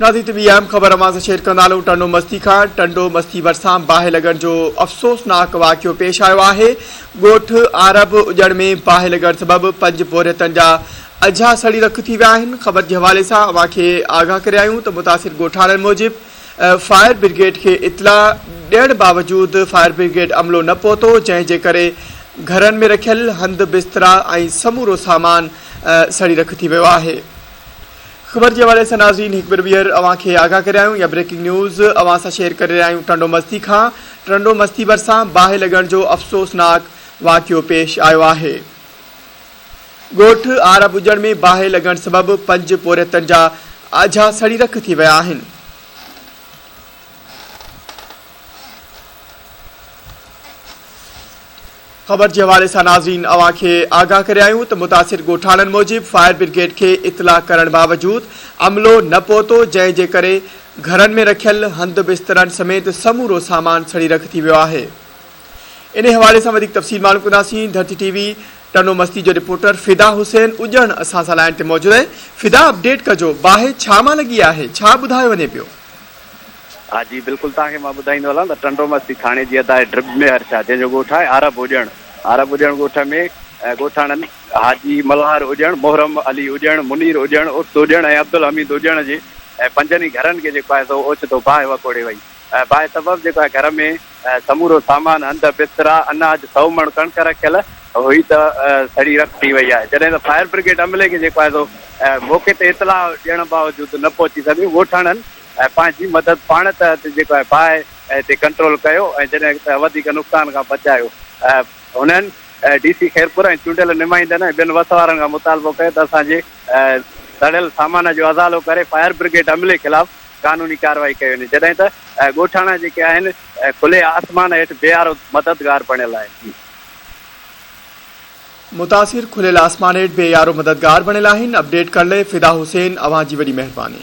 ناظرين ته ٻي اهم خبر اوهان سان شيئر ڪندا هلون ٽنڊو مستي کان ٽنڊو مستي ڀرسان باهه لڳڻ جو افسوسناڪ واقعو پيش آيو آهي ڳوٺ عارب اڄڻ ۾ باهه لڳڻ سبب پنج پورهيتن جا اجها سڙي رک ٿي ويا آهن خبر جي حوالي سان اوهان کي آگاهه ڪري آيون ته متاثر ڳوٺاڻن موجب فائر برگيڊ کي اطلاع ڏيڻ باوجود فائر برگيڊ عملو نه پهتو جنهن جي ڪري گهرن ۾ رکيل هنڌ بسترا ۽ سمورو سامان سڙي رک ٿي ويو آهي. خبر جي حوالي سان ناظرين هڪ ڀيرو ٻيهر اوهان کي آگاهه ڪري آيون يا بريڪنگ نيوز اوهان سان شيئر ڪري رهيا آهيون ٽنڊو مستي کان ٽنڊو مستي ڀرسان باهه لڳڻ جو افسوسناڪ واقعو پيش آيو آهي ڳوٺ آرا ٻجڻ ۾ باهه لڳڻ سبب پنج پورهيتن جا اجها سڙي رک ٿي ويا آهن. خبر جي حوالي سان ناظرين اوهان کي آگاهه ڪري آيون ته متاثر ڳوٺاڻن موجب فائر برگيڊ کي اطلاع ڪرڻ باوجود عملو نه پهتو جنهن جي ڪري گهرن ۾ رکيل هنڌ بسترن سميت سمورو سامان سڙي رک ٿي ويو آهي انهي حوالي سان وڌيڪ تفصيل معلوم ڪنداسين ڌرتي ٽي وي ٽنڊو مستي جو رپورٽر فدا حسين اڄڻ اسان سان لائين تي موجود آهي فدا اپڊيٽ ڪجو باهه ڇا مان لڳي آهي ڇا ٻڌايو وڃي پيو. ها جي بلڪل توهان کي مان ٻڌائيندو هلان ته ٽنڊو مستي ٿاڻي جي حد آهي ڊرٻ ميهر شاهه جنهن جو ڳوٺ آهي عرب اڄڻ عرب اڄڻ ڳوٺ ۾ ڳوٺاڻن حاجي ملهار اڄڻ، محرم علي اڄڻ، منير اڄڻ، عرس اڄڻ ۽ عبدالحميد اڄڻ جي پنجن ئي گهرن کي جيڪو آهي سو اوچتو باهه وڪوڙي وئي باهه سبب جيڪو آهي گهر ۾ سمورو سامان، هنڌ، بسترا، اناج، سئو مڻ ڪڻڪ رکيل هئي ته سڙي رک ٿي وئي آهي، جڏهن ته فائر برگيڊ عملي کي جيڪو آهي سو موقعي تي اطلاع ڏيڻ باوجود نه پهچي سگهي، ڳوٺاڻن پنهنجي مدد پاڻ تحت جيڪو آهي باهه تي ڪنٽرول ڪيو ۽ جڏهن ته وڌيڪ نقصان کان بچايو. هنن ڊي سي خيرپور ۽ چونڊيل نمائندن ۽ ٻين وس وارن کان مطالبو ڪيو ته اسان جي سڙيل سامان جو ازالو ڪري فائر برگيڊ عملي خلاف قانوني ڪارروائي ڪئي وڃي جڏهن ته ڳوٺاڻا جيڪي آهن کلي آسمان هيٺ بي يارو مددگار بڻيل آهن جي. متاثر کليل آسمان هيٺ بي يارو مددگار بڻيل آهن اپڊيٽ ڪرڻ لئي فدا حسين اوهان جي وڏي مهرباني.